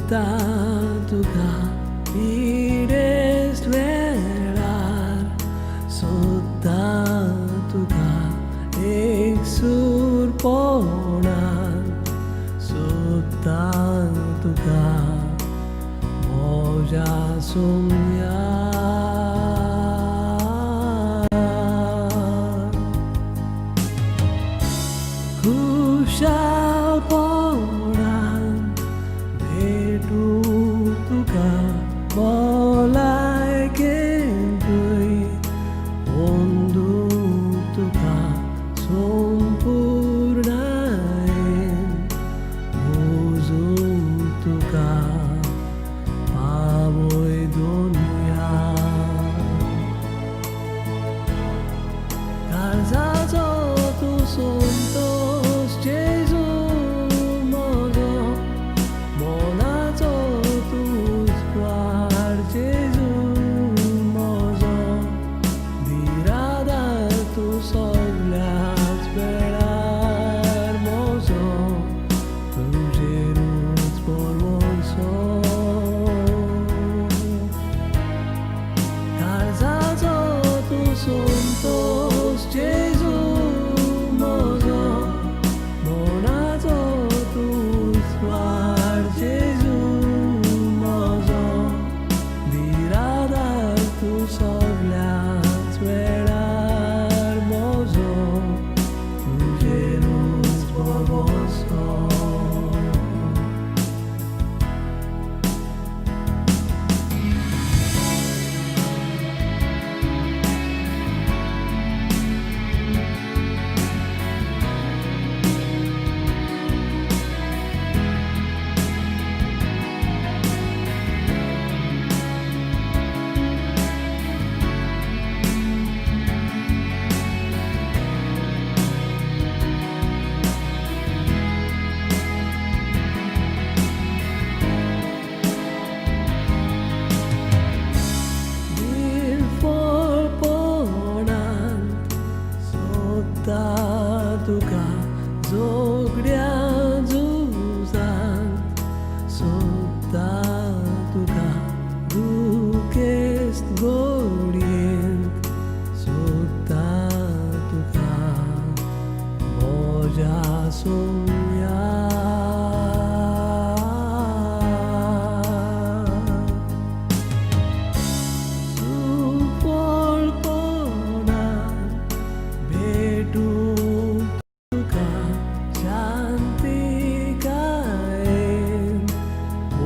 सोदता तुका पिडेस्त वेळार, सोदता तुका एकसूरपणान, सोदता तुका म्हज्या सोम्या. खुशालपणान भेटू तुका भलायकेंतूय, अंदू तुका संपुर्णायेन पुजूं तुका पावय दुनिया. काळजाचो तूं संतोश जेजू म्हजो, मनाचो तूं उजवाड जेजू म्हजो, निराधार तूं सगल्याच वेळार म्हजो, तुजेरूच भरवंसो. काळजाचो तूं संतोश जेजू म्हजो, मनाचो तूं उजवाड जेजू म्हजो, निराधार तूं सगल्याच वेळार म्हजो, तुजेरूच भरवंसो. निर्फळपणान सोदता तुका जोगड्या झुजांत, सोदता तुका दुखेस्त गोडयेंत, सोदता तुका म्हज्या सोम्या. सुफळपणान भेटूं तुका शांतिकायेन,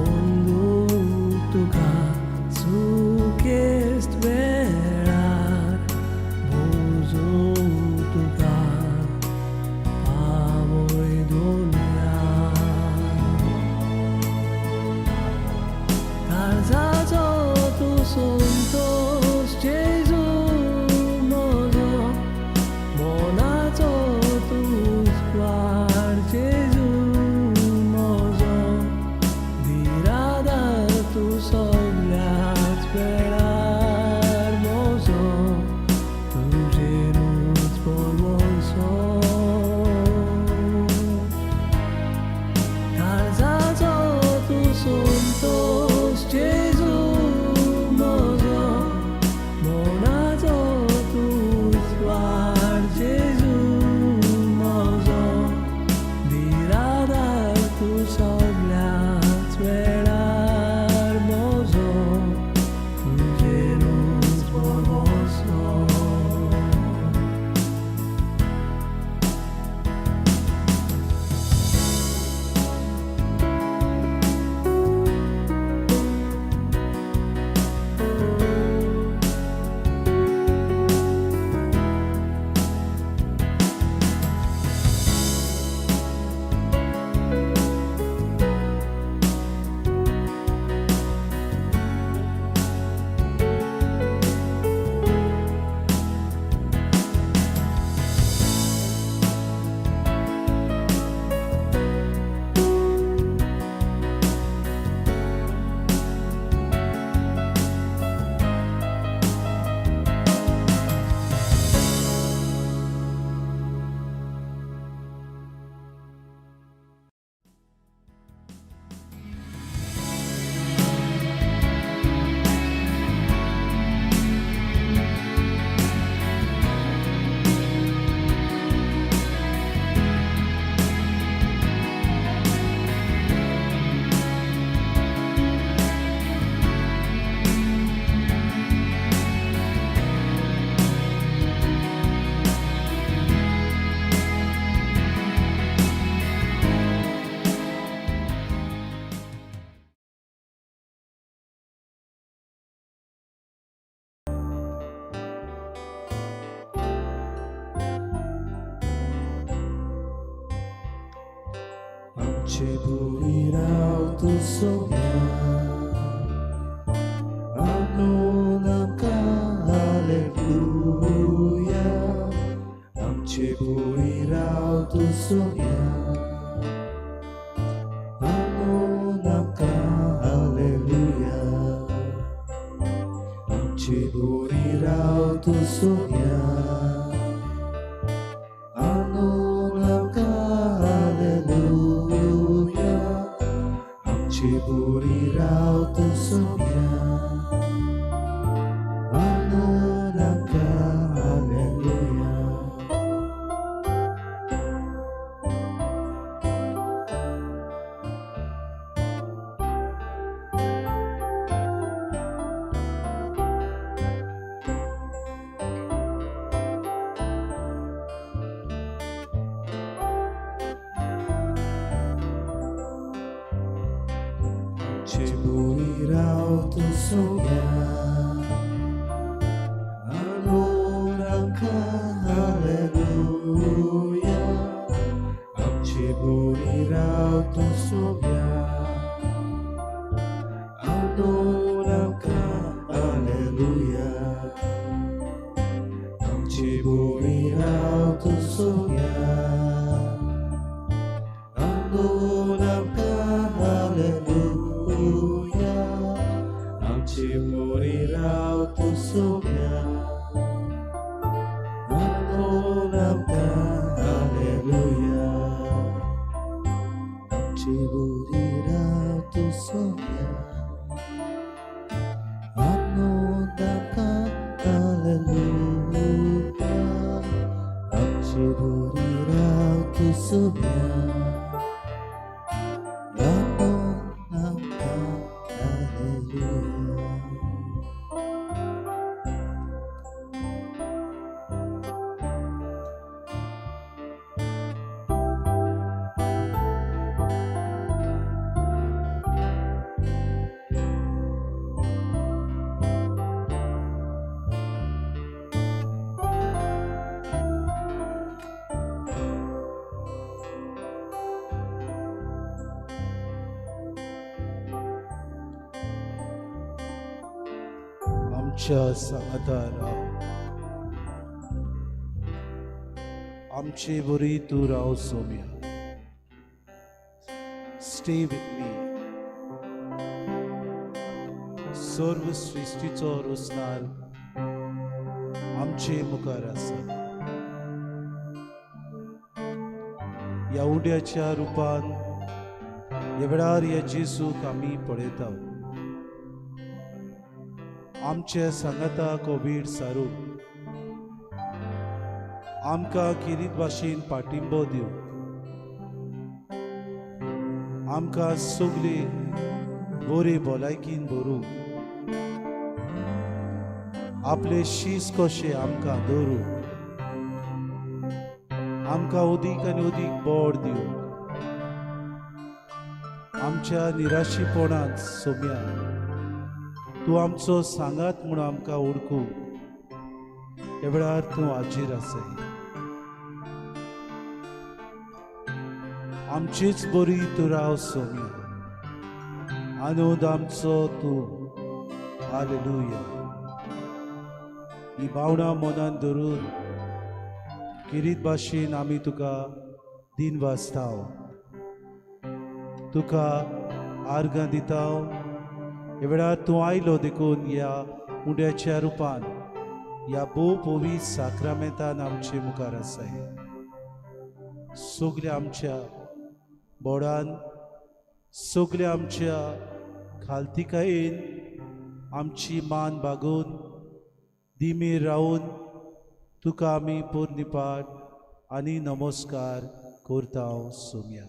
अंदू तुका सुखेस्त वेळार, पुजूं तुका पावय. आमचे बोरी राव तूं सोम्या आणून आमकां हालेलुया आमचे बोरी राव तूं सोम्या आणून आमकां हालेलुया आमचे बोरी राव तूं सोम्या आणून आमकां हालेलुया आमचे बोरी राव तूं सोम्या आणून आमकां हालेलुया. आमचे बोरी राव तूं सोम्या आणून आमकां हालेलुया आमचे बोरी राव तूं सोम्या आणून आमकां हालेलुया आमचे बोरी राव तूं सोम्या आणून आमकां हालेलुया आमचे बोरी राव तूं सोम्या आणून आमकां हालेलुया आमचे बोरी राव तूं सोम्या आणून आमकां हालेलुया आमचे बोरी राव तूं सोम्या आणून आमकां हालेलुया. आमच्या सांगाता राव, आमचे बरी तूं राव सोम्या. Stay with me. सर्व सृश्टीचो रोसणार आमचे मुखार आसा. ह्या उंड्याच्या रुपान ह्या वेळार ह्या जेजूक आमी पळयता. आमच्या सांगाता कोवीड सारू आमकां किरीत भाशेन पाठिंबो दिवं, आमकां सगळे बरे भलायकीन भरूं, आपले शीस कशें आमकां दवरूं, आमकां अदीक आनी अदीक बळ दिवं. आमच्या निराशीपणांत सोम्या तूं आमचो सांगात म्हूण आमकां ओळखू ह्या वेळार तूं हाजीर आसाय. आमचीच बरी तूं राव सोम्या, आनंद आमचो तूं. हालेलुया. ही भावनां मनान धरून किरीत भाशेन आमी तुका दिन वाजताव, तुका आर्गां दिताव. ह्या वेळार तूं आयलो देखून ह्या उंड्याच्या रुपान ह्या भोव पवित्र साक्रामेंतान आमचे मुखार आसाय. सगल्या आमच्या बोडान, सगल्या आमच्या खालतिकायेन आमची मान बागोवन दिमीर रावन तुका आमी पुर्णिपाट आनी नमस्कार करता सोम्या.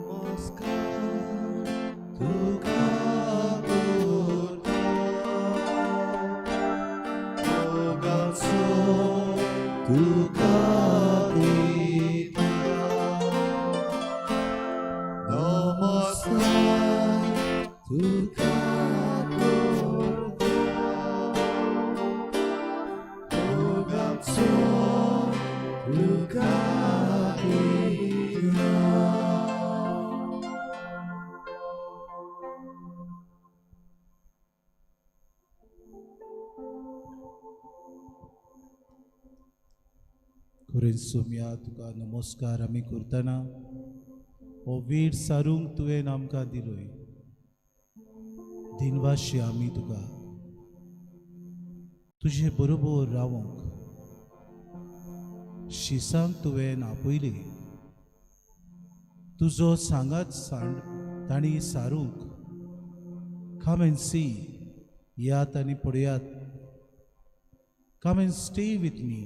नमस्कार तुका करता मोगाचो तुका दिता. खरेंच सोम्या, तुका नमस्कार आमी करतना हो वेळ सारूंक तुवें आमकां दिलोय. दिनवाशी आमी तुका तुजे बरोबर रावंक शिसांक तुवें आपयली. तुजो सांगात सांड तांणी सारूंक. Come and see, येयात आनी पळयात. Come and stay with me,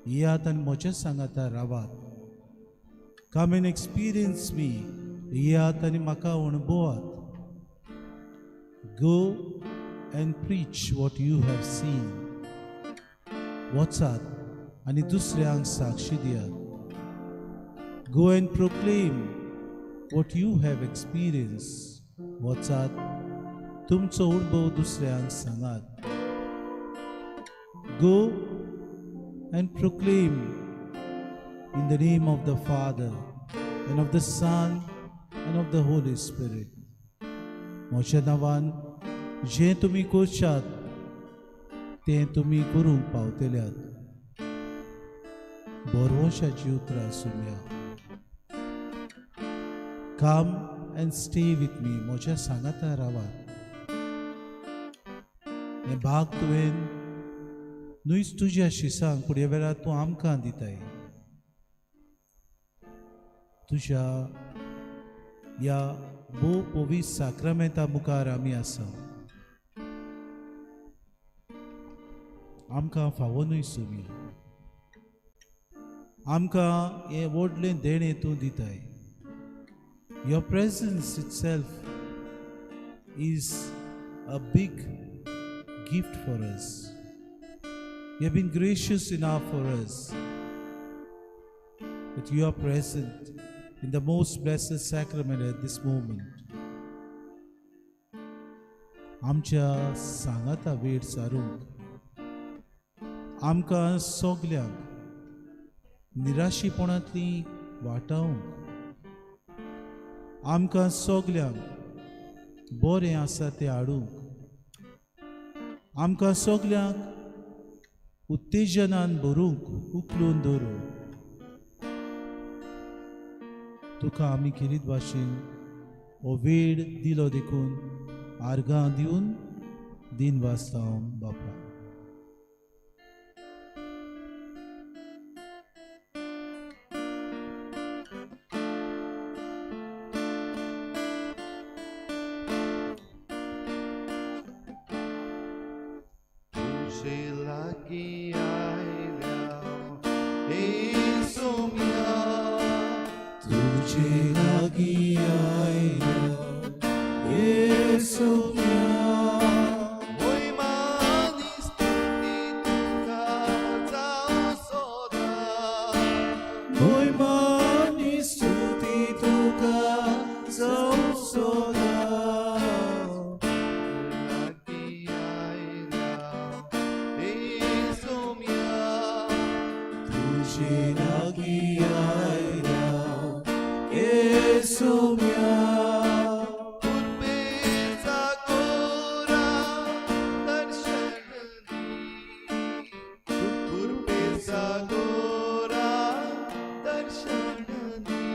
येयात आनी म्हज्या सांगाता रावात. Come and experience me, येयात आनी म्हाका अणभवात. Go and preach what you have seen, वचात आनी दुसऱ्यांक साक्षी दियात. Go and proclaim what you have experience, वचात तुमचो अणभव दुसऱ्यांक सांगात. Go and proclaim in the name of the Father and of the Son and of the Holy Spirit. म्हज्या नांवान जें तुमी करशात तें तुमी करूंक पावतल्यात. बरवशाची उतरां Somaiya. Come and stay with me, म्हज्या सांगाता रावात. हें भाग तुवें न्हूच तुज्या शिसांक, पूण ह्या वेळार तूं आमकां दिताय. तुज्या ह्या भोव पवित्र साक्रामेंता मुखार आमी आसा. आमकां फावो न्हय सोम्या, आमकां हें व्हडलें देणें तूं दिताय. Your presence itself is a big gift for us. You have been gracious enough for us that you are present in the most blessed sacrament at this moment. आमच्या सांगाता वेळ सारूंक आमकां सगल्यांक निराशीपणांतली वाटावंक, आमकां सगल्यांक बरें आसा तें हाडूंक, आमकां सगल्यांक उत्तेजनान भरूंक उखलून दवरूंक तुका आमी खेरीत भाशेन हो वेळ दिलो देखून आर्गां दिवन दिन वाचता बापा. तुझे लागी आयल्या हे सोम्या, तुझे लागी आयल्या हे सोम्या, मोहिमा आनी स्तुती तुका जावं सोदा. मोहिमा आनी स्तुती तुका जावं सोदा. लागी आयल्या हे सोम्या, तुझे लागी आयल्या हे सोम्या, कृपेचा गोरा दर्शन दी, कृपेचा गोरा दर्शन दी,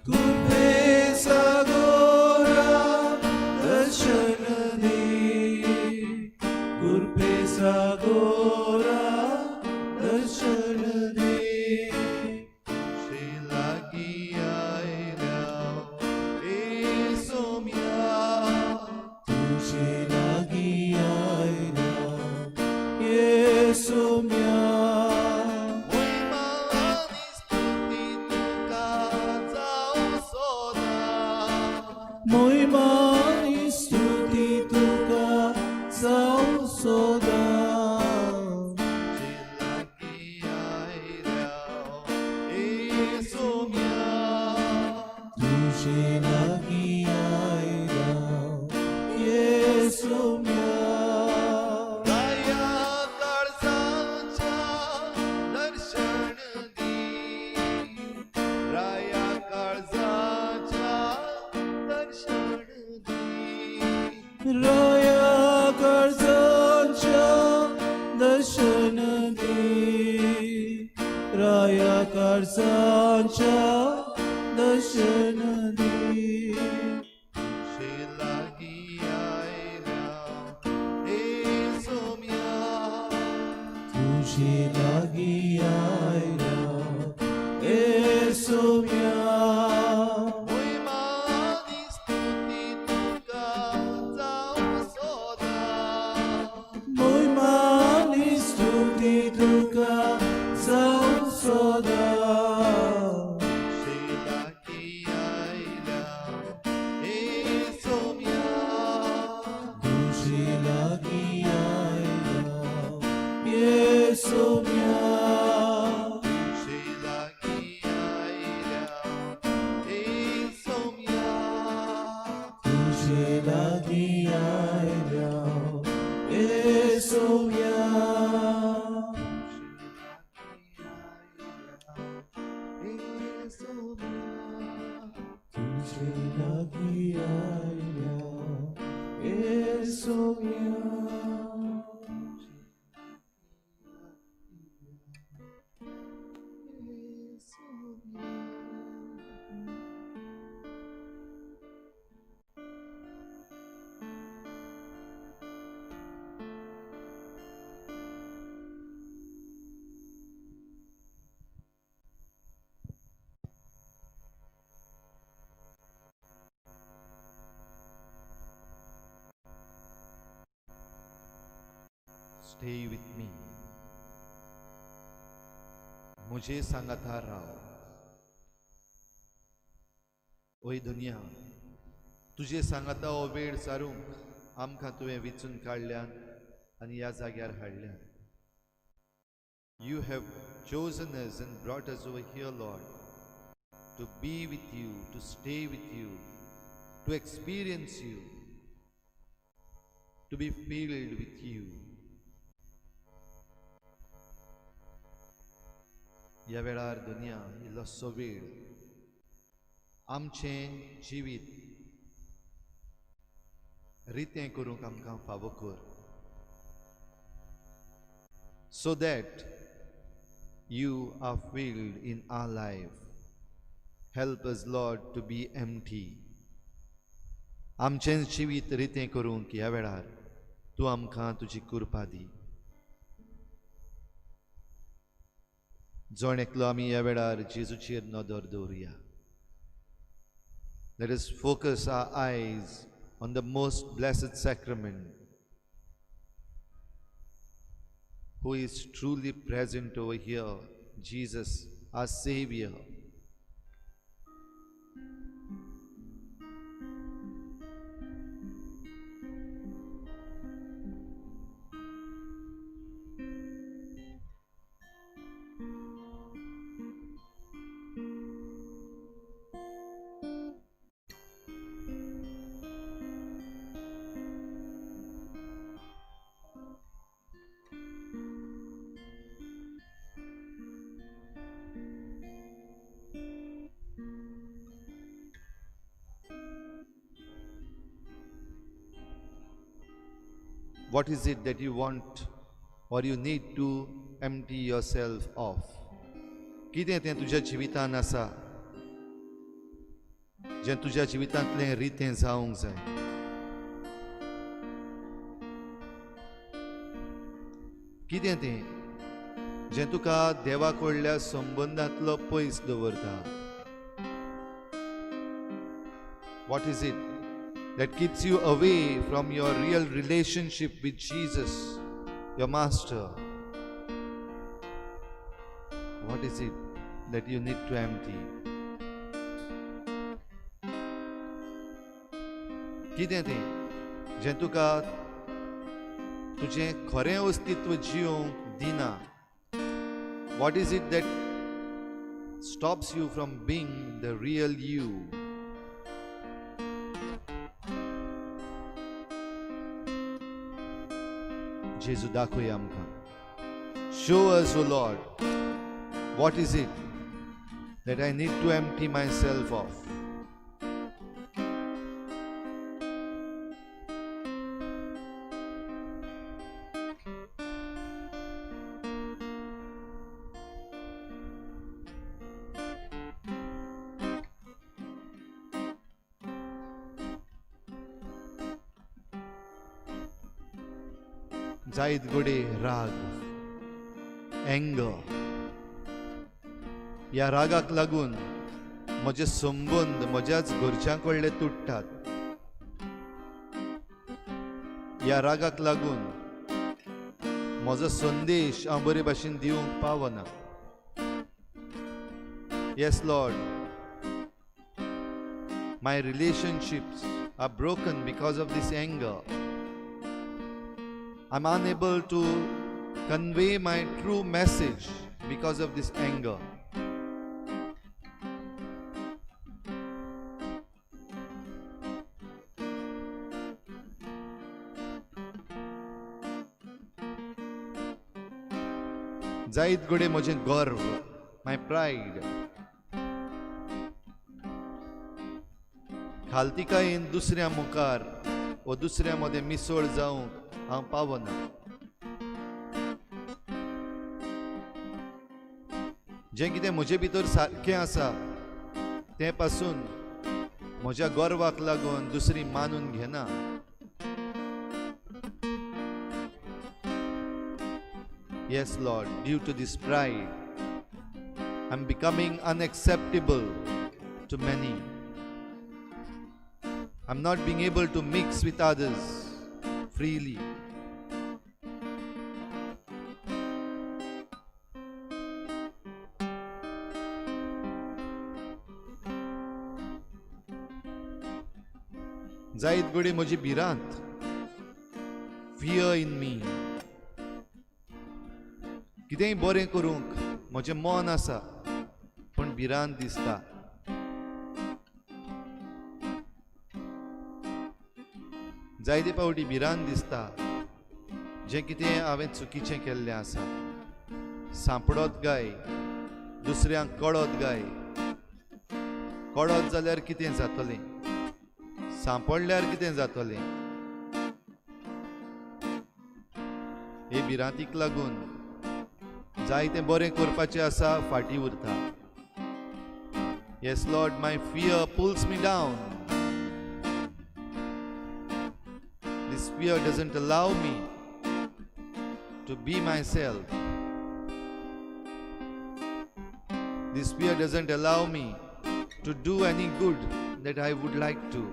कृपेचा गोरा दर्शन दी, कृपेचा गोरा दर्शन दी. तुझे लागी आयल्या हे सोम्या, तुझे लागी आयल्या हे सोम्या, मोहिमा आनी स्तुती तुका जावं सोदा. मोहिमा आनी स्तुती तुका जावं सोदा. सांच्या दर्शन दी. तुजे लागीं आयल्या हे सोम्या. तुजे लागीं आयल्या हे सोम्या. मोहिमा आनी स्तुती तुका जावं सोदा. मोहिमा आनी स्तुती तुका जावं सोदा. तुजे लागीं आयल्या हे सोम्या. तुजे लागीं आयल्या हे सोम्या. तुजे लागीं आयल्या हे सोम्या. तुजे लागीं आयल्या हे सोम्या. हे सोम्या. तुजे लागीं आयल्या हे सोम्या. हे सोम्या. Stay with me. मुझे सांगाता राव. ओय दुनिया, तुजे सांगाता हो वेळ सारूंक आमकां तुवें विचून काडल्यान आनी ह्या जाग्यार हाडल्यान. You have chosen us and brought us over here, Lord, to be with you, to stay with you, to experience you, to be filled with you. ह्या वेळार दुनिया इल्लोसो वेळ आमचें जिवीत रितें करूंक आमकां फावो कर, so that you are filled in our life. Help us, Lord, to be empty. आमचें जिवीत रितें करूंक ह्या वेळार तूं आमकां तुजी कृपा दी. जण एकलो आमी ह्या वेळार जेजूचेर नदर दवरुया. Let us focus our eyes on the most blessed sacrament, who is truly present over here, Jesus, our Savior. What is it that you want or you need to empty yourself of? कितें तें तुज्या जिवितान आसा जें तुज्या जिवितांतलें रितें जावंक जाय? कितें तें जें तुका देवा कडल्या संबंदांतलो पयस दवरता? What is it that keeps you away from your real relationship with Jesus, your Master? What is it that you need to empty? कितें तें जें तुका तुजें खरें अस्तित्व जियोंक दिना? What is it that stops you from being the real you? जेजू दाखय आमकां. Show us, O Lord, what is it that I need to empty myself of? जायत घडये राग, एंगर. ह्या रागाक लागून म्हजे संबंद म्हज्याच घरच्यां कडले तुट्टात. ह्या रागाक लागून म्हजो संदेश हांव बरे भाशेन दिवंक पावना. Yes Lord, my relationships are broken because of this anger. I am unable to convey my true message because of this anger. जायत घडये म्हजें गर्व, माय प्रायड, खालतिकायेन दुसऱ्या मुखार व दुसऱ्या मदें मिसळ जावंक हांव पावना. जें कितें म्हजे भितर सारकें आसा तें पासून म्हज्या गर्वाक लागून दुसरी मानून घेना. Yes, Lord, due to this pride, I'm becoming unacceptable to many. I'm not being able to mix with others freely. जायत घडये म्हजी भिरांत, फियर इन मी. कितेंय बरें करूंक म्हजें मन आसा पूण भिरांत दिसता. जायते फावटी भिरांत दिसता जें कितें हांवें चुकीचें केल्लें आसा, सांपडत काय, दुसऱ्यांक कळत काय, कळत जाल्यार कितें जातलें, सांपडल्यार कितें जातलें. हे भिरांतीक लागून जायतें बरें करपाचें आसा फाटीं उरता. Yes Lord, my fear pulls me down. This fear doesn't allow me to be myself. This fear doesn't allow me to do any good that I would like to.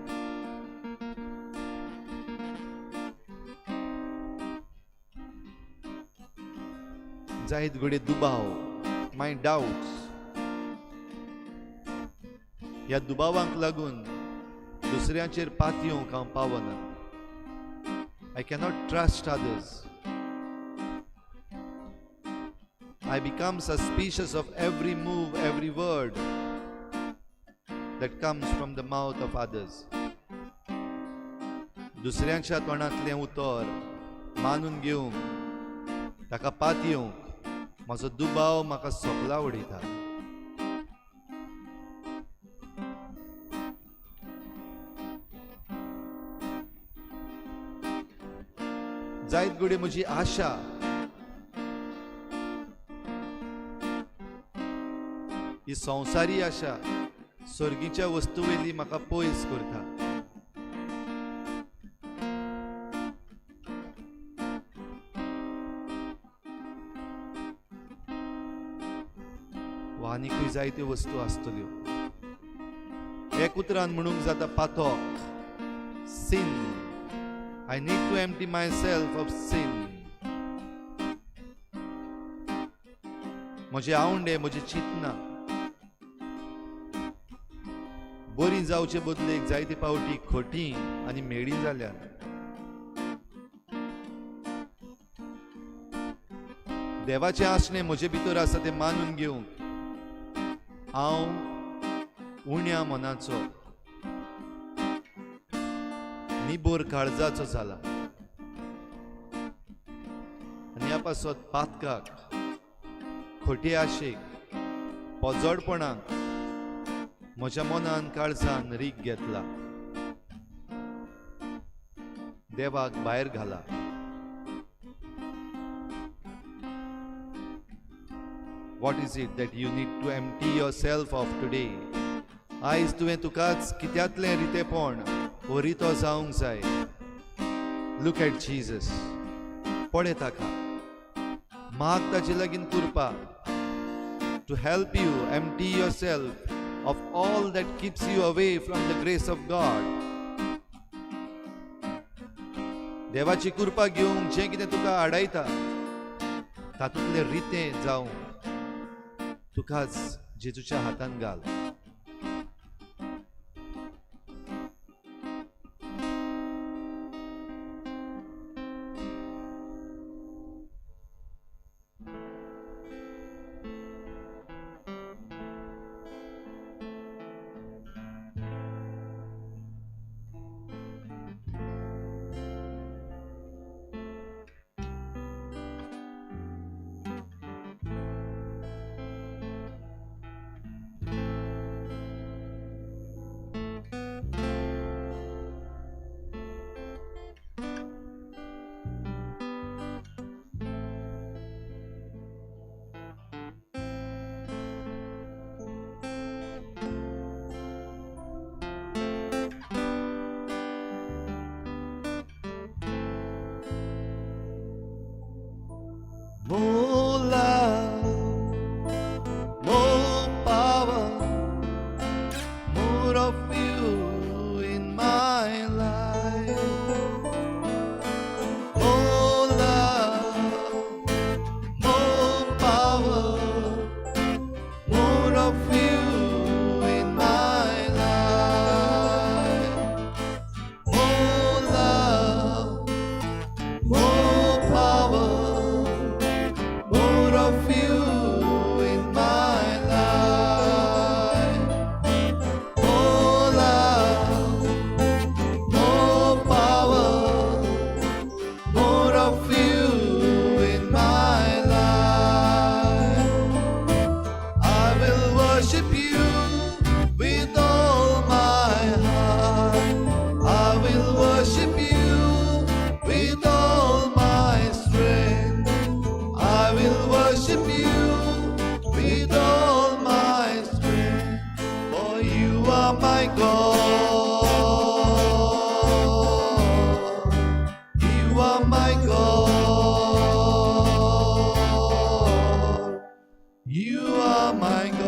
जायत घडये दुबाव, माय डावट्स. ह्या दुबावांक लागून दुसऱ्यांचेर पातयेवंक हांव पावना. I cannot trust others. I become suspicious of every move, every word that comes from the mouth of others. दुसऱ्यांच्या तोंडांतलें उतर मानून घेवंक, ताका पातयेवंक म्हजो दुबाव म्हाका सोपला उडयता. जायत घडये म्हजी आशा ही संवसारी आशा सर्गीच्या वस्तू वयली म्हाका पयस करता. वा आनीकूय जायत्यो वस्तू आसतल्यो. एक उतरान म्हणूंक जाता पातक, sin. I need to empty myself of sin. म्हजे आवंडे, म्हजी चिंतना बरी जावचे बदलेक जायते फावटी खोटी आनी म्हेळी जाल्यात. देवाचें आसणें म्हजे भितर आसा तें मानून घेवंक हांव उण्या मनाचो, निबोर काळजाचो जाला आनी ह्या पासत पातकाक, खोटे आशेक, पोजडपणाक म्हज्या मनान काळजान रीग घेतला, देवाक भायर घाला. What is it that you need to empty yourself of today? आयज तुवें तुकाच कित्यांतलें रितेपण वो रितो जावंक जाय. Look at Jesus. पळय ताका, माग ताचे लागीं कृपा to help you empty yourself of all that keeps you away from the grace of God. देवाची कृपा घेवंक जें कितें तुका आडायता तातूंतलें रितें जावं तुकाच जेजूच्या हातान घाल. More love, more power, more of you in my life. More love, more power, more of you in my life. More love, more power, more of you in my life. More love, more power, more of you in my life. I will worship you with all my heart. I will worship you with all my strength. I will worship you with all my strength, for you are my God. You are my God. You are my God.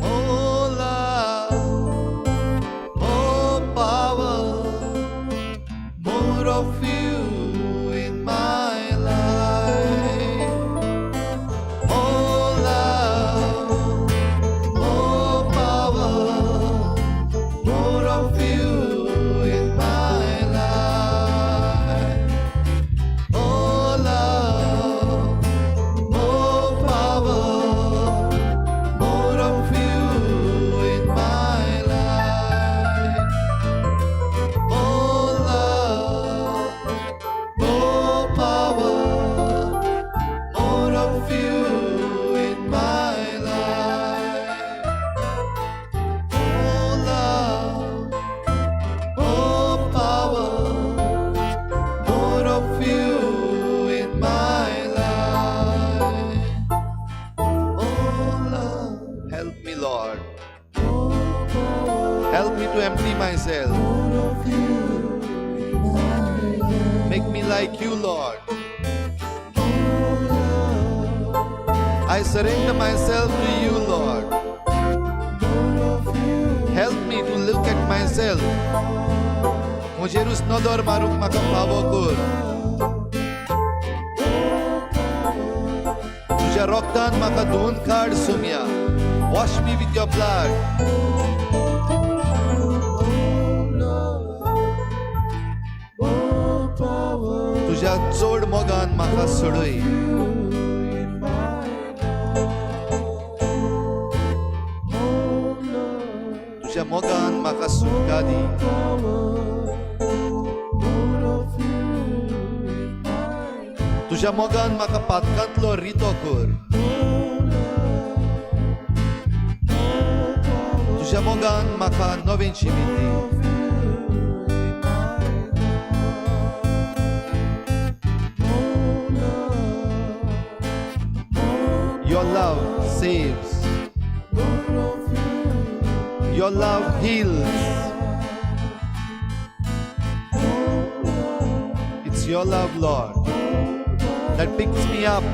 More love, more power, more of you in my life. More love, more power, more of you in my life. More love, more power, more of you in my life. More love, more power, more of you in my life. More love, more power, more of you in my life. Oh love, help me, Lord. Help me to empty myself. Make me like you, Lord. I surrender myself to you, Lord. Help me to look at myself. म्हजेरूच नदर मारूंक म्हाका फावो कर. तुज्या रोगतान म्हाका धुवन काड Somaiya. Wash me with your blood. तुज्या चड मोगान म्हाका सोडय. तुज्या मोगान म्हाका सुटका दी. तुज्या मोगान म्हाका पातकांतलो रितो कर. तुज्या मोगान म्हाका नवें जिवीत दी. Your love saves. Your love heals. It's your love, Lord, that picks me up.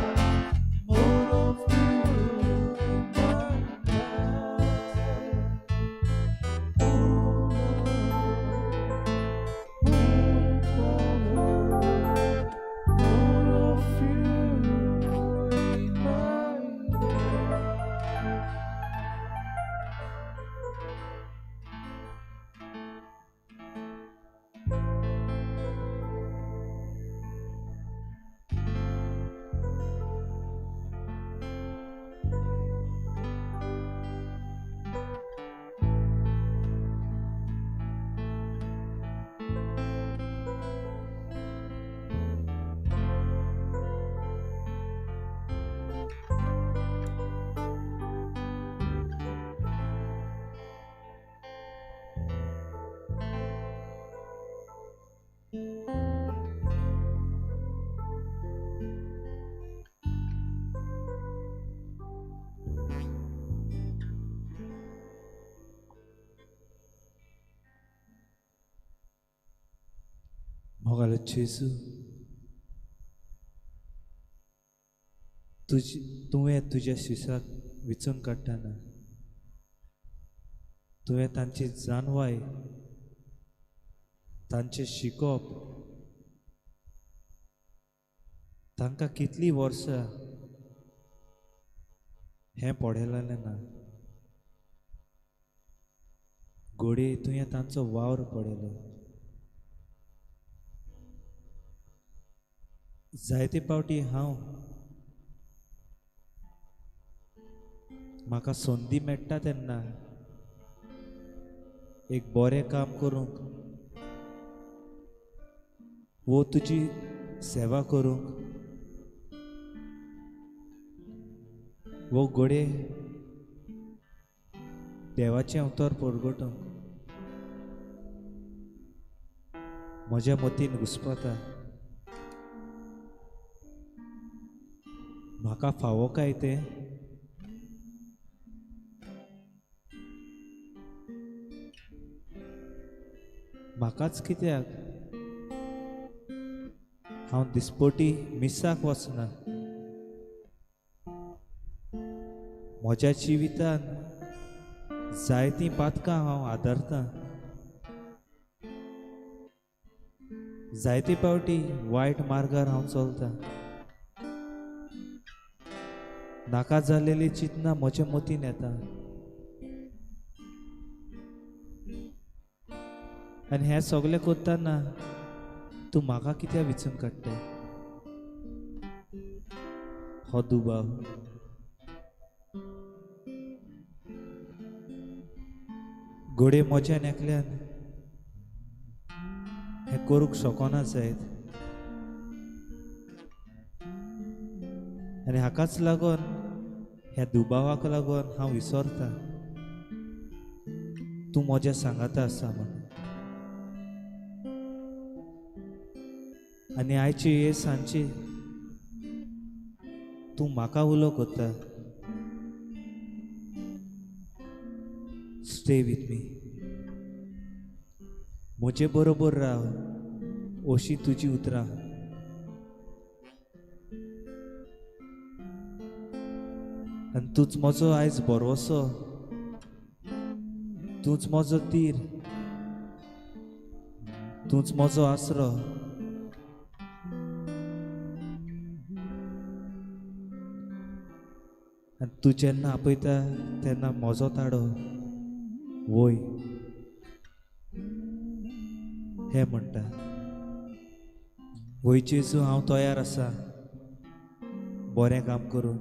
मोगालो जेजू, तुजी तुवें तुज्या शिसाक विचून काडटना तुवें तांची जाणवाय, तांचें शिकोप, तांकां कितलीं वर्सां हें पळयलें ना. घडये तुवें तांचो वावर पळयलो. जायते पावटी हांव म्हाका संदी मेळटा तेन्ना एक बरें काम करूंक वो तुजी सेवा करूंक वो घडये देवाचें उतर परगटूंक म्हज्या मतीन घुस्पता. म्हाका फावो काय तें? म्हाकाच कित्याक? हांव दिसपटी मिसाक वचना. म्हज्या जिवितान जायतीं पातकां हांव आदारतां. जायते पावटी वायट मार्गार हांव चलतां. नाका जाल्लेली चिंतना म्हज्या मतीन येता आनी हें सगळें करतना तूं म्हाका कित्याक विचून काडटा? हो दुबाव. घडये म्हज्यान एकल्यान हें करूंक शकना जायत आनी हाकाच लागून, ह्या दुबावाक लागून हांव विसरता तूं म्हज्या सांगाता आसा म्हण. आनी आयची हे सांजची तूं म्हाका उलो करता, स्टे विथ मी, म्हजे बरोबर राव अशी तुजी उतरां. आनी तूंच म्हजो आयज भरवसो, तूंच म्हजो तीर, तूंच म्हजो आसरो. आनी तूं जेन्ना आपयता तेन्ना म्हजो ताडो वय हें म्हणटा. वय जेजू, हांव तयार आसा बरें काम करूंक.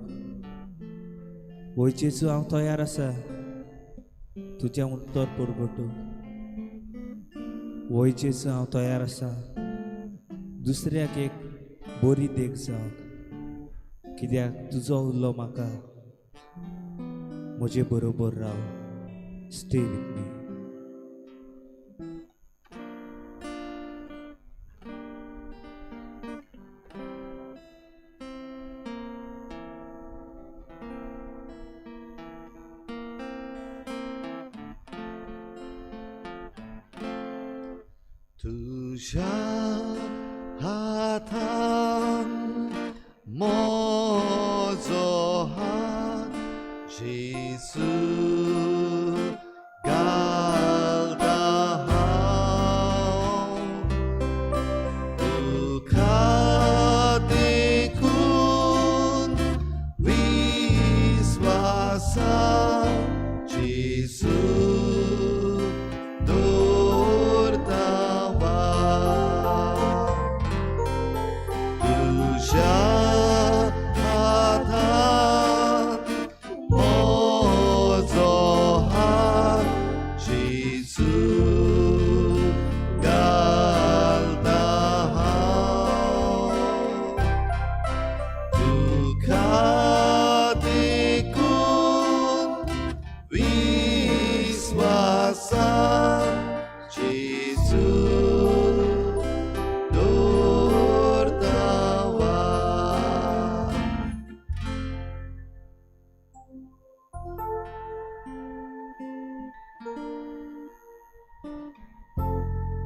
वय जेजू, हांव तयार आसा तुजें उत्तर परगटूंक. वय जेजू, हांव तयार आसा दुसऱ्याक एक बरी देख जावंक, कित्याक तुजो उलो म्हाका म्हजे बरोबर राव. stay with me. तुझ्या हातान म्हजो हात जेजू घालता हांव तुका देखून विस्वासान जेजू दवरता वाट. तुझ्या हातान म्हजो हात जेजू घालता हांव तुका देखून विस्वासान जेजू दवरता वाट.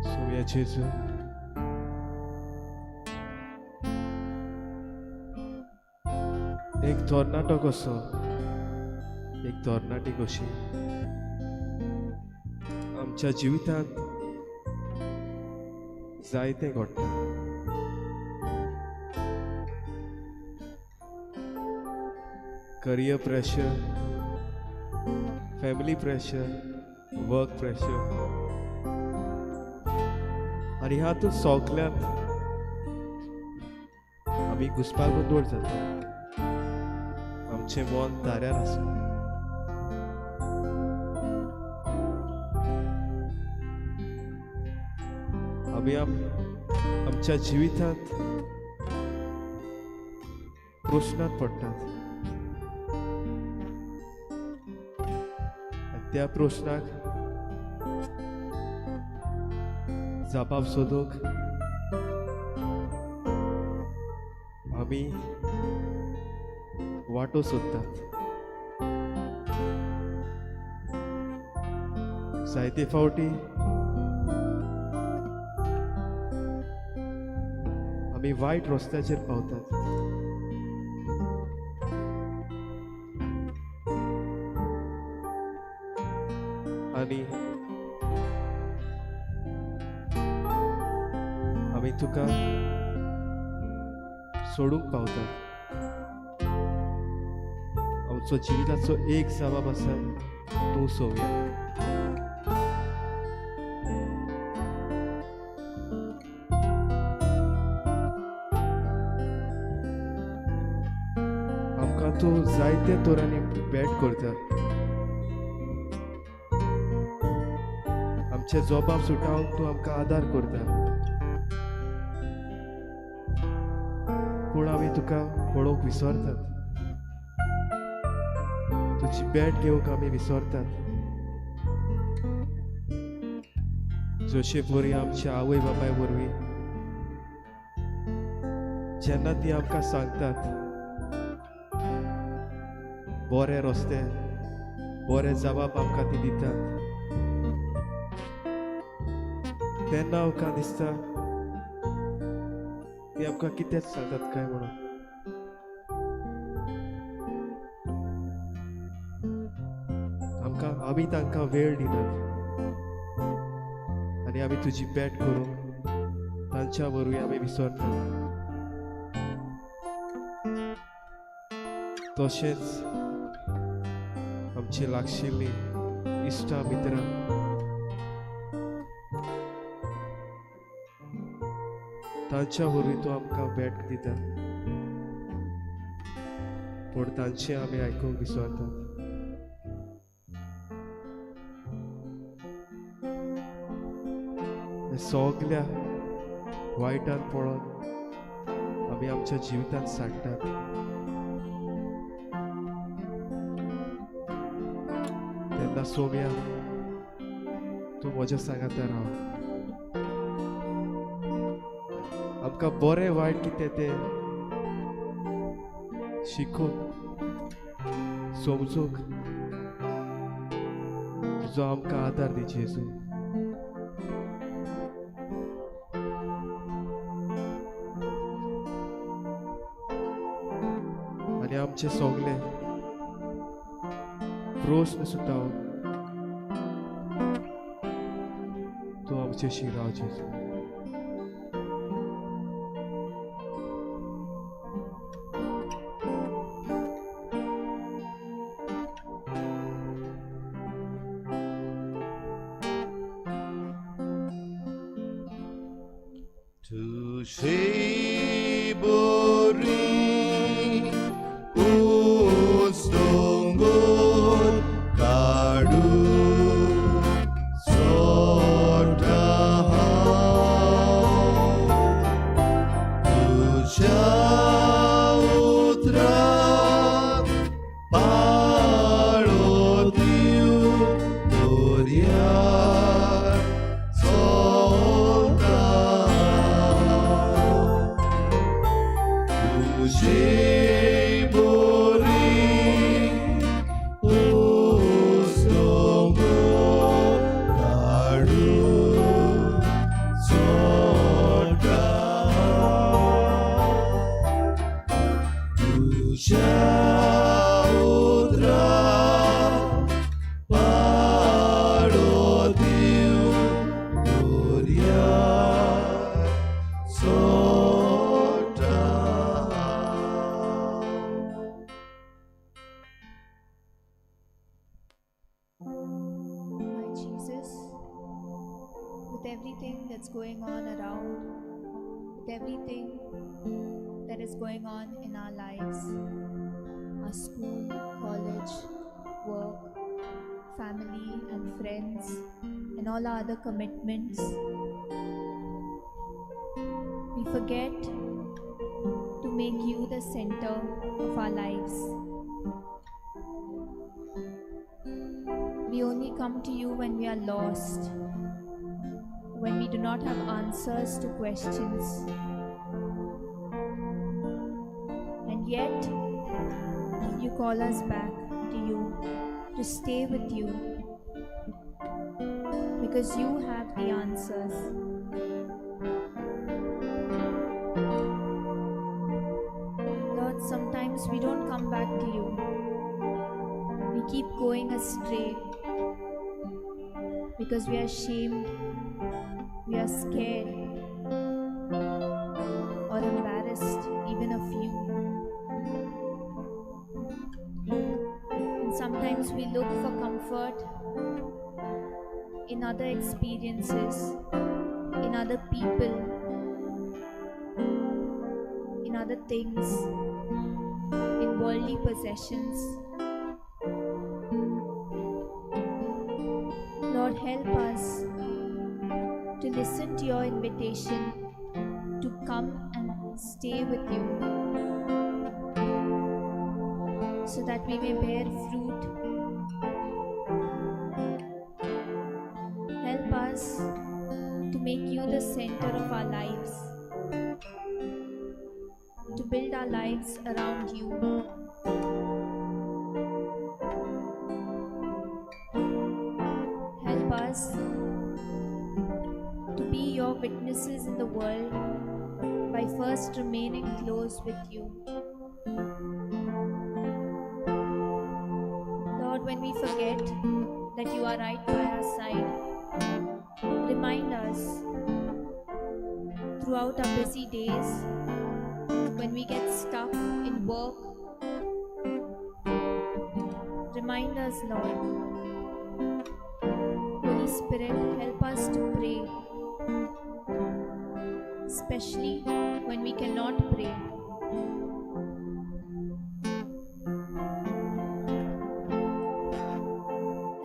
सोव्या जेजू, एक तरणाटो कसो, एक तरणाटी कशी आमच्या जिवितांत जायतें घडटा. Career pressure, family pressure, work pressure, आनी हातूंत सगल्यांत आमी घुस्पागोंदळ जाता. आमचें मन ताऱ्यार आसा. आमी आमच्या जिवितांत प्रश्नांत पडटात आनी त्या प्रश्नाक जाप सोदूंक आमी वाटो सोदतात. जायते फावटी आमी वायट रस्त्याचेर पावतात. आनी आमी तुका सोडूंक पावतात. आमचो जिविताचो एक जबाब आसा, तूं सोव्या. आमकां तूं जायते तरांनी भेट करता. आमचे जबाब सुटावंक तूं आमकां आदार करता. पूण आमी तुका पळोवंक विसरतात. तुजी भेट घेवंक आमी विसरतात. जशे वरी आमच्या आवय बापाय वरवीं जेन्ना ती आमकां सांगतात बरे रस्ते, बरे जबाब आमकां ती दितात, तेन्ना आमकां दिसता ती आमकां कितेंच सांगतात काय म्हणून. आमकां आमी तांकां वेळ दिनात आनी आमी तुजी भेट करूंक तांच्या वरवीं आमी विसरतात. तशेंच आमची लागशिल्लीं इश्टां मित्रां तांच्या वरवीं तूं आमकां भेट दिता, पूण तांचें आमी आयकूंक विसरतात. सगल्या वायटान पळोवन आमी आमच्या जिवितांत सांडटात. तेन्ना म्हणटा, सोम्या तूं म्हज्या सांगाता राव. आमकां बरें वायट कितें तें शिकूंक समजूंक तुजो आमकां आदार दी जेजू. आनी आमचे सगळे प्रस्न सुद्दां तूं आमचे शिराव जेजू. Going on around, with everything that is going on in our lives, our school, college, work, family and friends, and all our other commitments, we forget to make you the center of our lives. We only come to you when we are lost, when we do not have answers to questions. And yet, you call us back to you, to stay with you, because you have the answers. Lord, sometimes we don't come back to you. We keep going astray because we are ashamed, we are scared or embarrassed even of you. And sometimes we look for comfort in other experiences, in other people, in other things, in worldly possessions. Lord, help us to listen to your invitation to come and stay with you, so that we may bear fruit. Help us to make you the center of our lives, to build our lives around you. Help us to be your witnesses in the world by first remaining close with you. Lord, when we forget that you are right by our side, remind us throughout our busy days, when we get stuck in work. Remind us, Lord. Holy Spirit, help us to pray, especially when we cannot pray.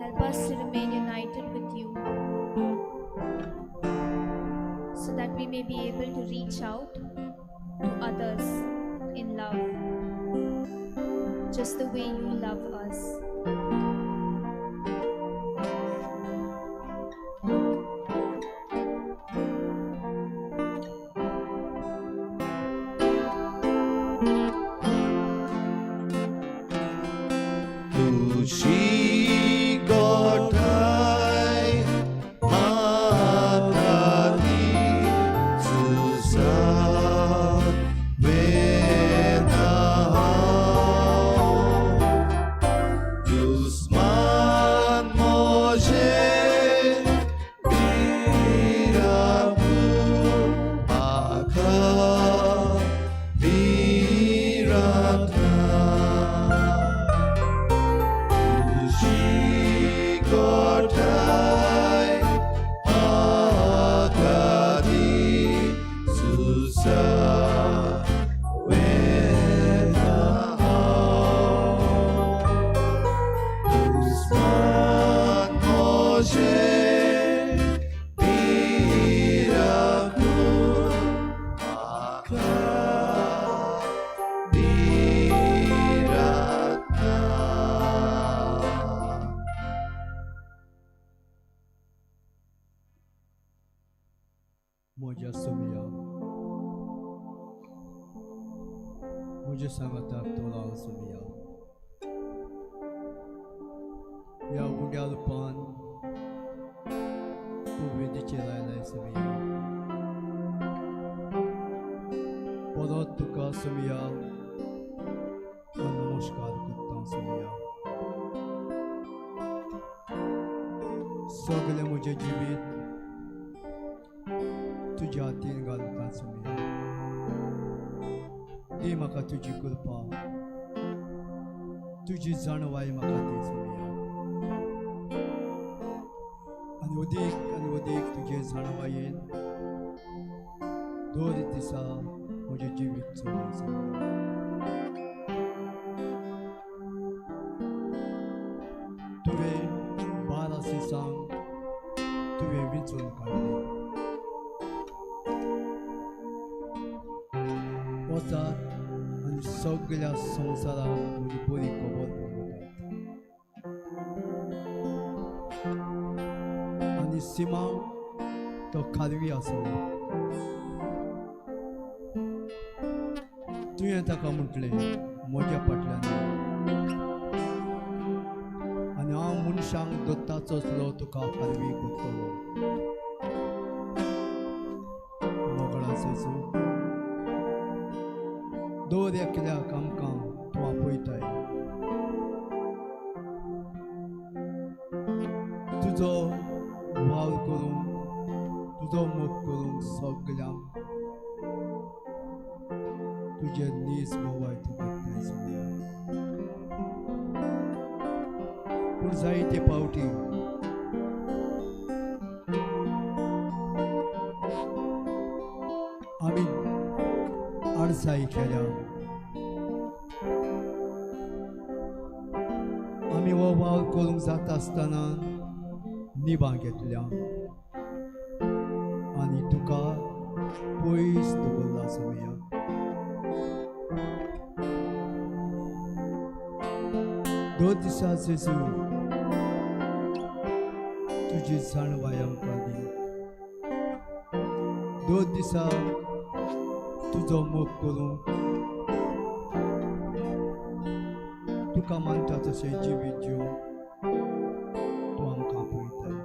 Help us to remain united with you, so that we may be able to reach out to others in love, just the way you love us. एकठांय म्हाका दी Sousa वेता हांव दुस्मान म्हजेर भिरांकूळ म्हाका भिरांत ना. म्हज्या सोमया, म्हज्या सांगाताक तूं राव सोमया. ह्या उड्या रुपान तूं वेदीचेर आयलाय सोमया. परत तुका सोमया हांव नमस्कार करता सोमया. सगळें म्हजें जिवीत तुज्या हातीन घालता सोमया. दी म्हाका तुजी कृपा, तुजी जाणवाय म्हाका दी सोमया. आनी अदीक आनी अदीक तुजे जाणवायेन दर दिसा म्हजें जिवीत चलय सोमया. तुवें 12 दिसांक तुवें विंचून काडलें. वचात आनी सगळ्या संवसाराक म्हजी बरी खबर पावयतात. आनी सिमांव तो खारवी आसलो. तुवें ताका म्हटलें म्हज्या फाटल्यान यो आनी हांव मनशांक दत्ताचो आसलो तुका खारवी करतलो. मोगळा जेजू, दर एकल्याक आमकां तूं आपयताय. तुजो वावर करूंक, तुजो मोग करूंक सगल्यांक तुजे नीज गोवाय तूं करताय सोमया. पूण जायते फावटी आमी आडसाय केल्या. आमी हो वावर करूंक जाता आसतना निबां घेतल्या आनी तुका पयस दवरला सोमया. दर दिसा जेजू तुजी जाणवाय आमकां दी. दर दिसा तुजो मोग करूंक तुका मानता तशें जिवीत जिवंक तूं आमकां आपयताय.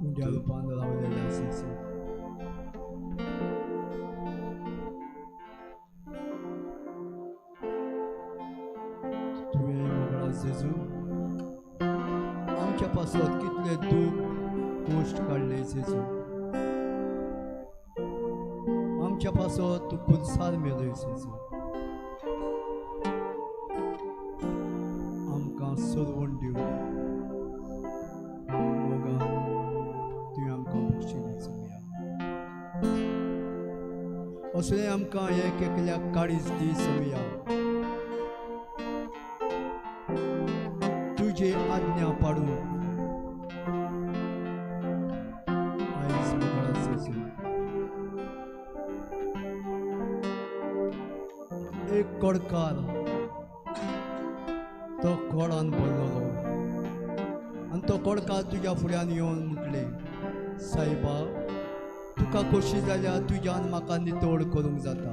उंड्या रुपान रावलेल्या जेजू, तुवें मोगळा जेजू आमच्या पासत कितले दूख कश्ट काडले जेजू. आमच्या पासत तूं खुर्सार मेलय जेजू. आमकां सरवण दिवन मोगान तुवें आमकां बक्षिलें सोमया. असलें आमकां एक एकल्याक काळीज दी सोमया. तुजे आज्ञा पाडूंक आयज मोगळा जेजू एक कोडकार तो कोडान भरलेलो आनी तो कोडकार तुज्या फुड्यान येवन म्हटलें, सायबा तुका खोशी जाल्यार तुज्यान म्हाका नितळ करूंक जाता.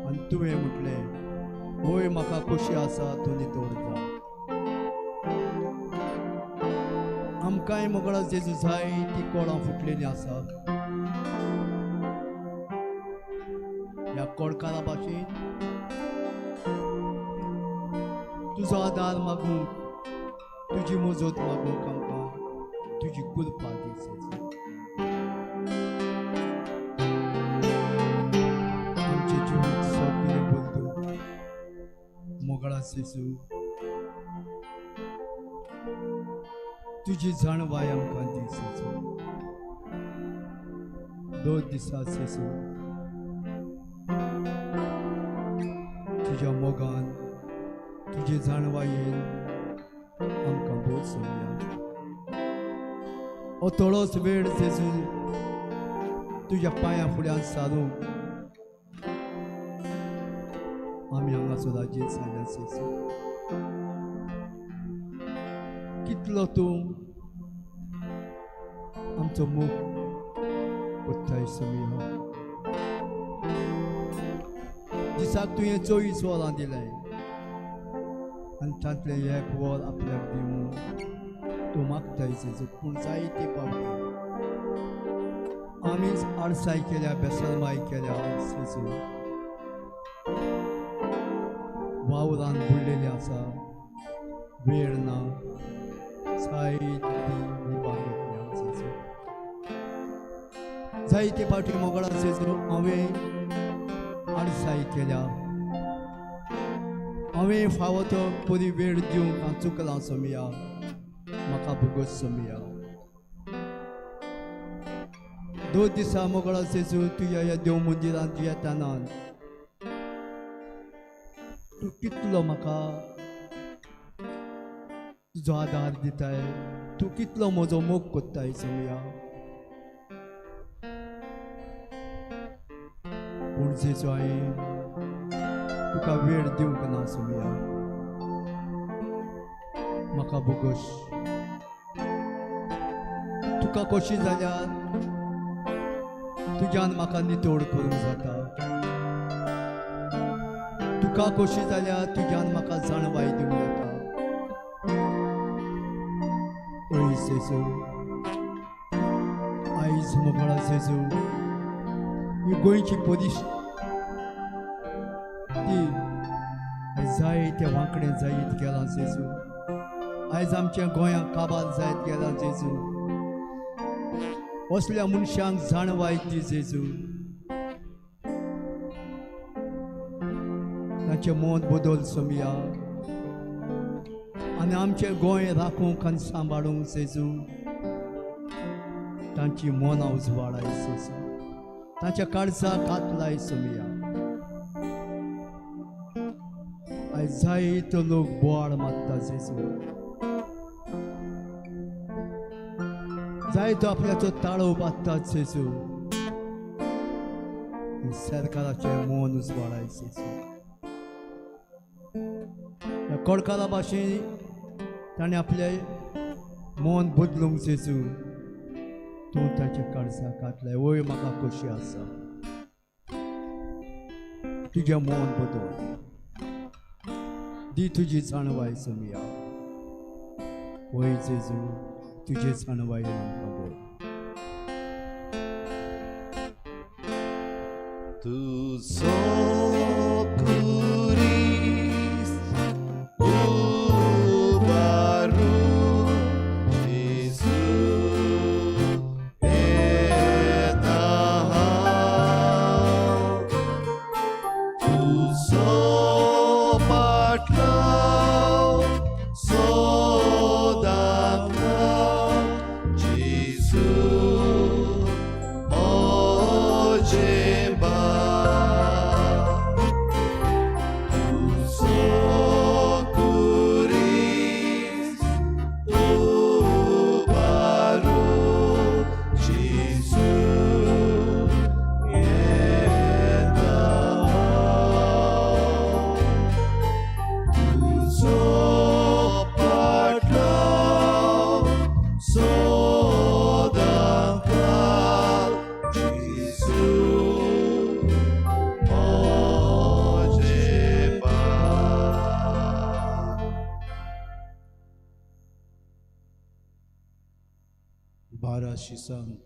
आनी तुवें म्हटलें, वय म्हाका खोशी आसा, तूं नितळ जा. आमकांय मोगळा जेजू जाय ती कोडां फुटलेलीं आसा. ह्या कोडकारा भाशेन तुजो आदार मागूंक, तुजी मजत मागूंक आमकां तुजी कृपा दी जेजू. आमचें जिवीत जेजू, तुजी जाणवाय आमकां दी जेजू. 2 दिसा जेजू तुज्या मोगान तुजे जाणवायेन आमकां भोव सोमया. हो थोडोच वेळ जेजू तुज्या पांयां फुड्यान सारूंक आमी हांगासर राजी जाल्या जेजू. कितलो तूं आमचो मोग कोत्ताय सोमया. दिसाक तुवें 24 वरां दिलाय आनी तांतलें एक वर आपल्याक दिवन तूं मागताय जेजू. पूण जायते पावटी आमीच आळसाय केल्या, बेसलमाय केल्या जेजू. वावरान बुडलेले आसा, वेळ ना, जायती निभाग घेतल्या जेजू. जायते पावटी मोगळा जेजू हांवें आळसाय केल्या, हांवें फावो तो बरी वेळ दिवंक हांव चुकलां सोमया. म्हाका भोगोस सोमया. 2 दिसा मोगळा जेजू तुज्या ह्या देव मंदिरांत येताना तूं कितलो म्हाका तुजो आदार दिताय, तूं कितलो म्हजो मोग कोत्ताय सोमया. पूण जेजू हांवें तुका वेळ दिवंक ना सोमया. म्हाका भोगोस. तुका कशी जाल्यार तुज्यान म्हाका नितळ करूंक जाता. तुका कशी जाल्यार तुज्यान म्हाका जाणवाय दिवंक जाता. ओय जेजू, आयज मोगळा जेजू ही गोंयची परिस्थिती जायते वांकडें जायत गेलां जेजू. आयज आमच्या गोंयांक काबार जायत गेलां जेजू. असल्या मनशांक जाणवाय दी जेजू. तांचें मन बदल सोमया आनी आमचें गोंय राखूंक आनी सांबाळूंक जेजू तांची मनां उजवाडाय जेजू. तांच्या काळजाक हात लाय सोमया. आयज जायतो लोक बोवाळ मारता जेजू, जायतो आपल्याचो ताळो बांदता जेजू. सरकाराचें मन उजवाडाय जेजू. ह्या कोडकारा भाशेन ताणें आपलें मन बदलूंक जेजू तूं ताच्या काळजाक हात लाय. वय म्हाका खोशी आसा तुजें मन बदल दी, तुजी जाणवाय सोमया. वय जेजू तुजे जाणवायेन आमकां बोल. तुजो खुरीस उबारून जेजू येता हांव. तुजो पाटलाव सोदांक जेजू म्हजें तुजो खुरीस उबारून जेजू येता हांव. तुजो पाटलाव सोदांक जेजू म्हजें 12 शिसांक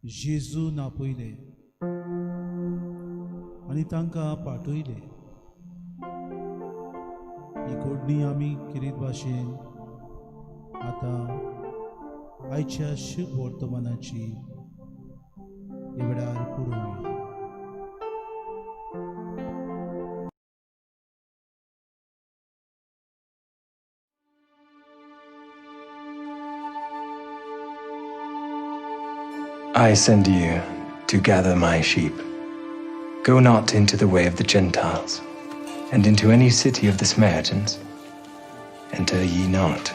जेजून आपयले आनी तांकां पाठयले. ही कोडणी आमी किरीत भाशेन आतां आयच्या शुभ वर्तमानाची वेळार पुरोवया. I send you to gather my sheep. Go not into the way of the Gentiles, and into any city of the Samaritans enter ye not,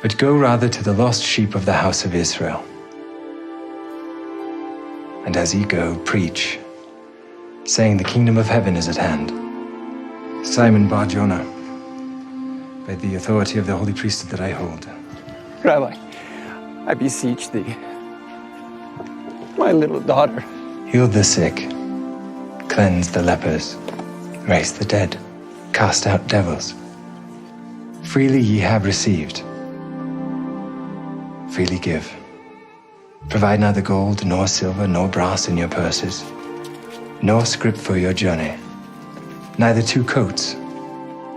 but go rather to the lost sheep of the house of Israel. And as ye go, preach, saying, The kingdom of heaven is at hand. Simon Barjona, by the authority of the holy priesthood that I hold. Rabbi, I beseech thee, my little daughter. Heal the sick, cleanse the lepers, raise the dead, cast out devils. Freely ye have received, freely give. Provide neither gold, nor silver, nor brass in your purses, nor scrip for your journey, neither 2 coats,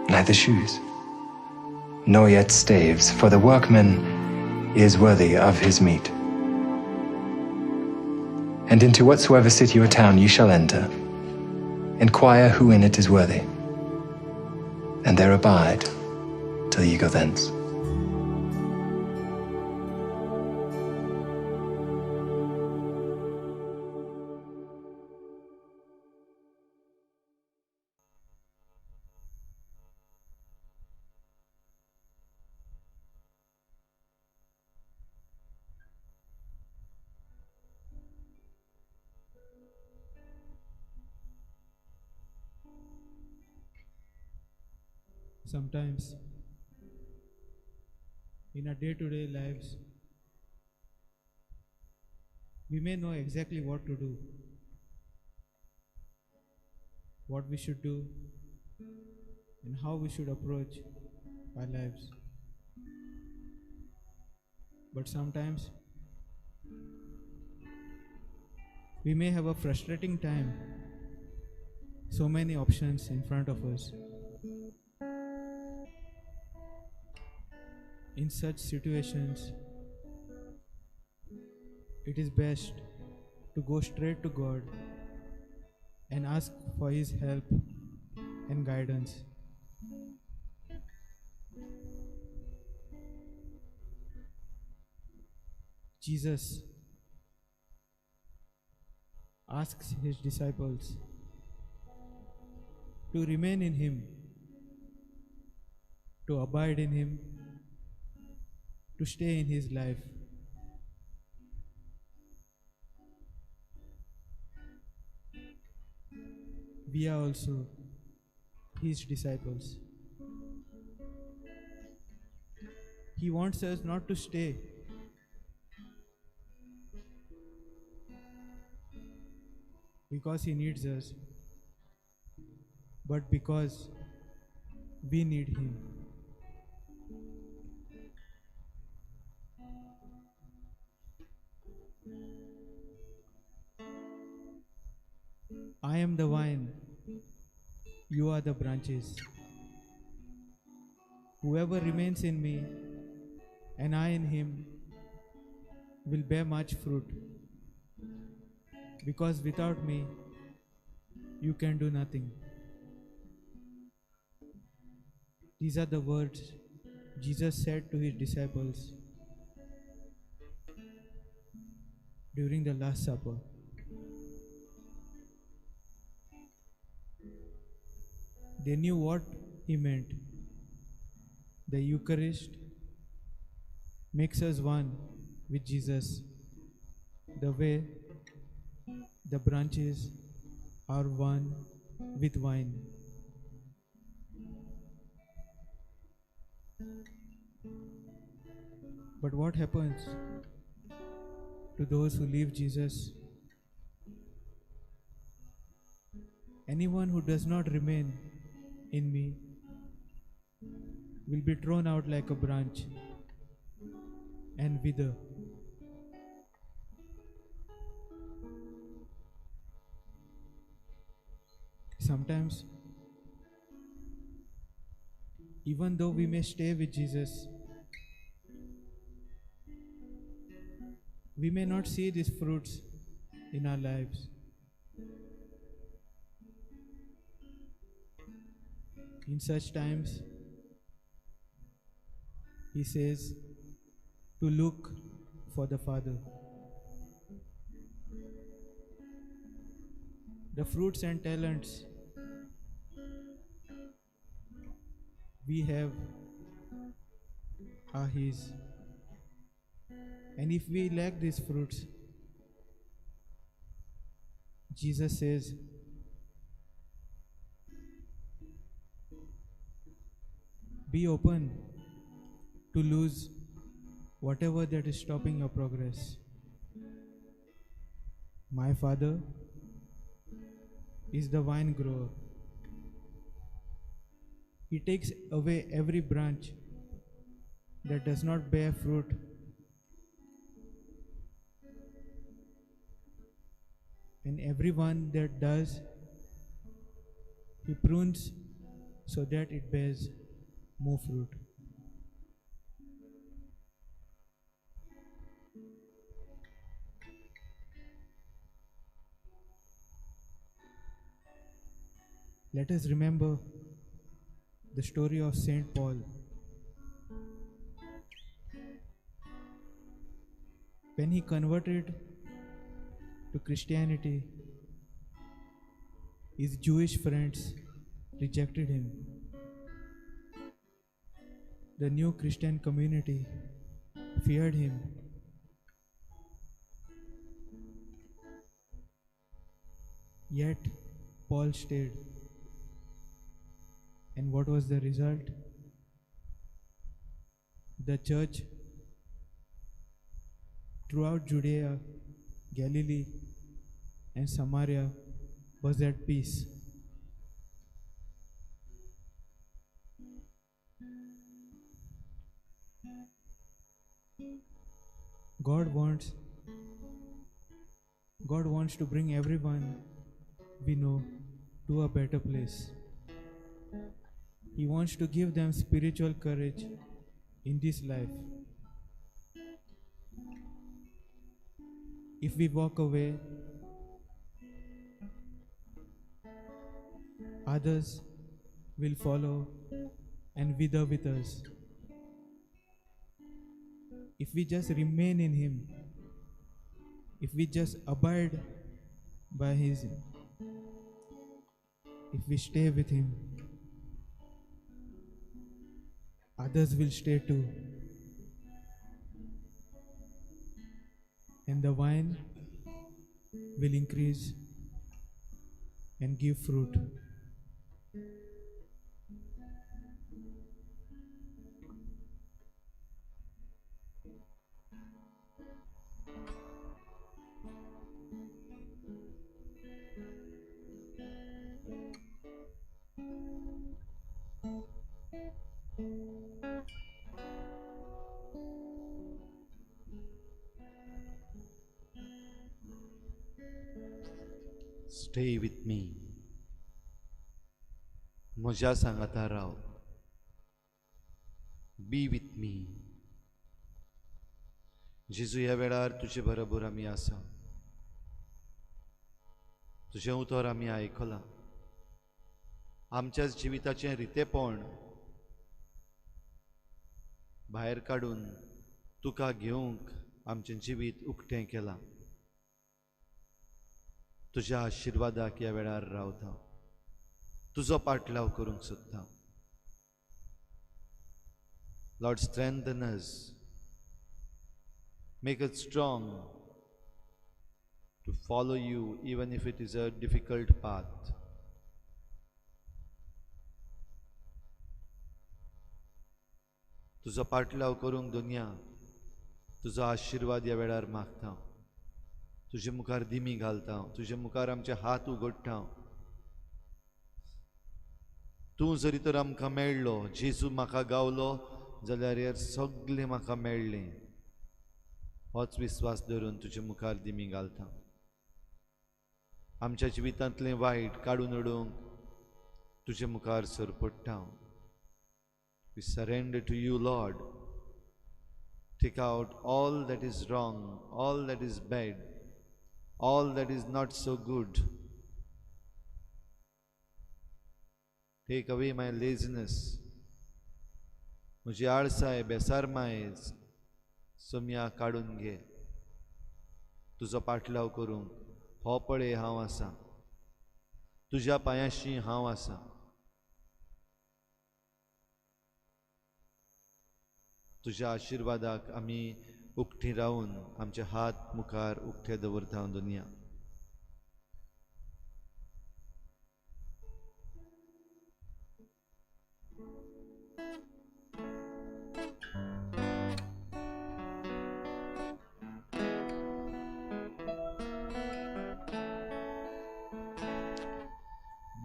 neither shoes, nor yet staves, for the workman is worthy of his meat. And into whatsoever city or town ye shall enter, inquire who in it is worthy, and there abide till ye go thence. Sometimes in our day-to-day lives, we may know exactly what to do, what we should do, and how we should approach our lives. But sometimes we may have a frustrating time, so many options in front of us. In such situations, it is best to go straight to God and ask for His help and guidance. Jesus asks His disciples to remain in Him, to abide in Him, to stay in His life. We are also His disciples. He wants us not to stay because He needs us, but because we need Him. I am the vine, you are the branches. Whoever remains in me and I in him will bear much fruit, because without me you can do nothing. These are the words Jesus said to His disciples during the Last Supper. They knew what He meant. The Eucharist makes us one with Jesus, the way the branches are one with vine. But what happens to those who leave Jesus? Anyone who does not remain in me will be thrown out like a branch and wither. Sometimes, even though we may stay with Jesus, we may not see these fruits in our lives. In such times, He says to look for the Father. The fruits and talents we have are His. And if we lack these fruits, Jesus says, be open to lose whatever that is stopping your progress. My Father is the vine grower. He takes away every branch that does not bear fruit, and every one that does, He prunes so that it bears more fruit. Let us remember the story of Saint Paul. When he converted to Christianity, his Jewish friends rejected him. The new Christian community feared him. Yet Paul stayed. And what was the result? The church throughout Judea, Galilee, and Samaria was at peace. God wants to bring everyone we know to a better place. He wants to give them spiritual courage in this life. If we walk away, others will follow and wither with us. If we just remain in Him, if we just abide by His, if we stay with Him, others will stay too. And the vine will increase and give fruit. Stay with me. म्हज्या सांगाता राव. Be with me. जेजू ह्या वेळार तुजे बरोबर आमी आसा. तुजें उतर आमी आयकलां. आमच्याच जिविताचें रितेपण भायर काडून तुका घेवंक आमचें जिवीत उक्तें केलां. तुज्या आशिर्वादाक ह्या वेळार रावता. तुजो पाटलाव करूंक सोदता. Lord, strengthen us. Make us strong to follow you even if it is a difficult path. तुजो पाटलाव करूंक दुनिया तुजो आशिर्वाद ह्या वेळार मागता. तुजे मुखार दिमी घालता. तुजे मुखार आमचे हात उगडटा. तूं जरी तर आमकां मेळ्ळो, जेजू म्हाका गावलो जाल्यार हेर सगळें म्हाका मेळ्ळें. होच विस्वास धरून तुजे मुखार दिमी घालता. आमच्या जिवितांतलें वायट काडून उडोवंक तुजे मुखार सरपडटा. We surrender to you, Lord. Take out all that is wrong, all that is bad, all that is not so good. Take away my laziness. म्हजी आळसाय, बेसारमाय सोम्या काडून घे. तुजो पाटलाव करूंक हो पळय हांव आसा. तुज्या पांयाशी हांव आसा. तुज्या आशिर्वादाक आमी उक्ती रावन आमचे हात मुखार उक्ते दवरता दुनिया.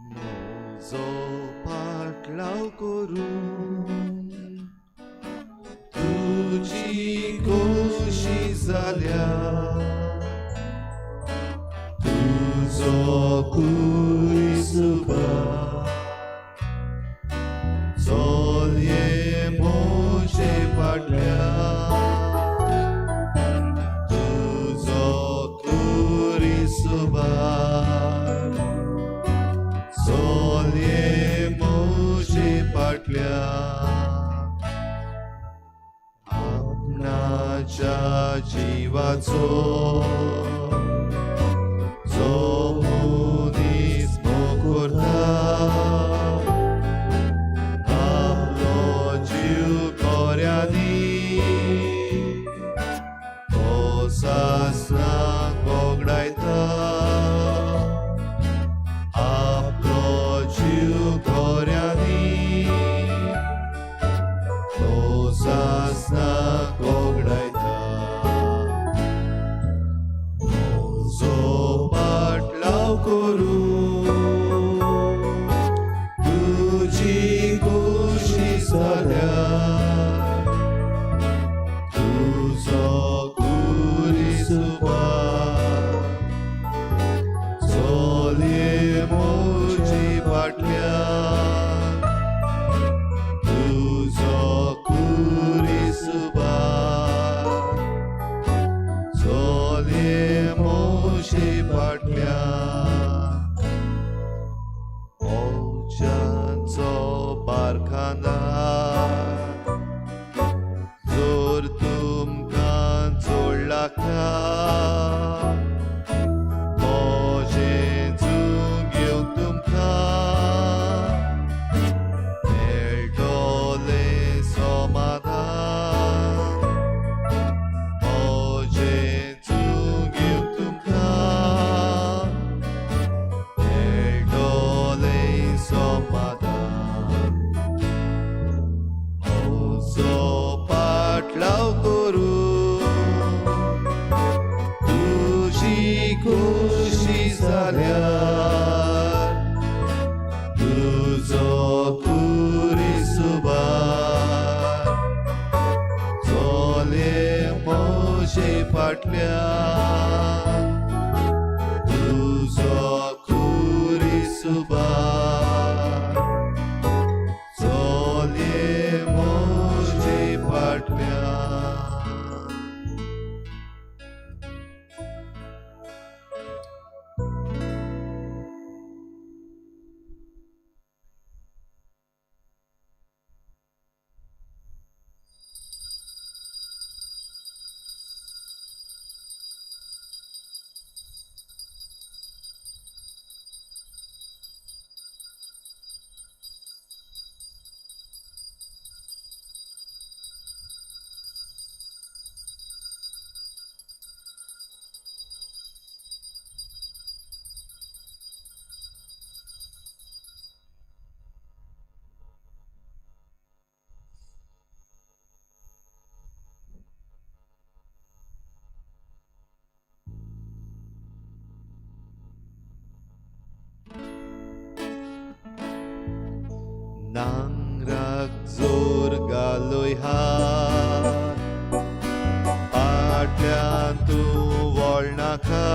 म्हजो पाटलाव करून तुजी खोशी जाल्या, तुजो कुसबा चलये म्हजे फाटल्या, तुजो कुरिसबा चलये म्हजे फाटल्या. आपणाच्या जिवाचो जो मनीस मोग करता, आपलो जीव कोऱ्यांनी तो सासणाक वगडायता, आपलो जीव कोऱ्यांनी तो सासणाक वगडायता. म्हजो पाटलाव करून तुजी खोशी जाल्या, तुजो कुरिसबा चलये म्हजे फाटल्या, तुजो कुरिसबा चलये म्हजे फाटल्या. ओच्याचो बारखांदार जोर तुमकां चड लागता, म्हजें जूंग घेवंक तुमकां मेळटलें समाधान, म्हजें जूंग घेवंक तुमकां मेळटलें समाधान. म्हजो पाटलाव करून तुजी खोशी जाल्यार, तुजो कुरिसबा चलये म्हजे फाटल्या, तुजो कुरिसबा चलये म्हजे फाटल्या. नांगराक जोर घालय हात, फाटल्यान तूं वळनाका,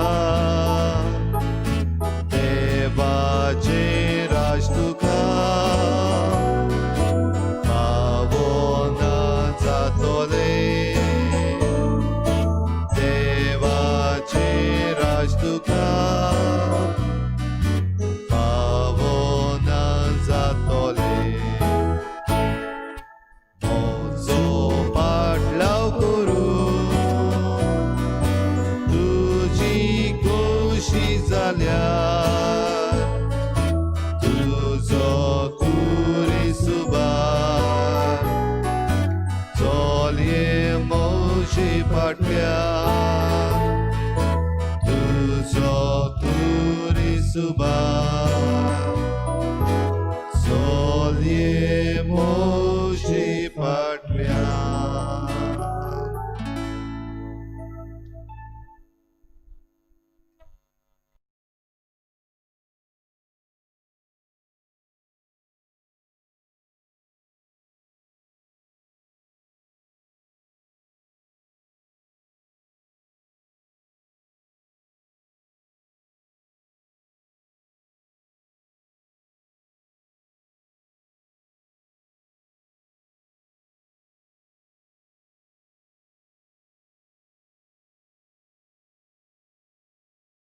देवाचें राज तुका पावना जातलें, देवाचें राज तुका पावना जातलें. म्हजो पाटलाव करून तुजी खोशी सुबा.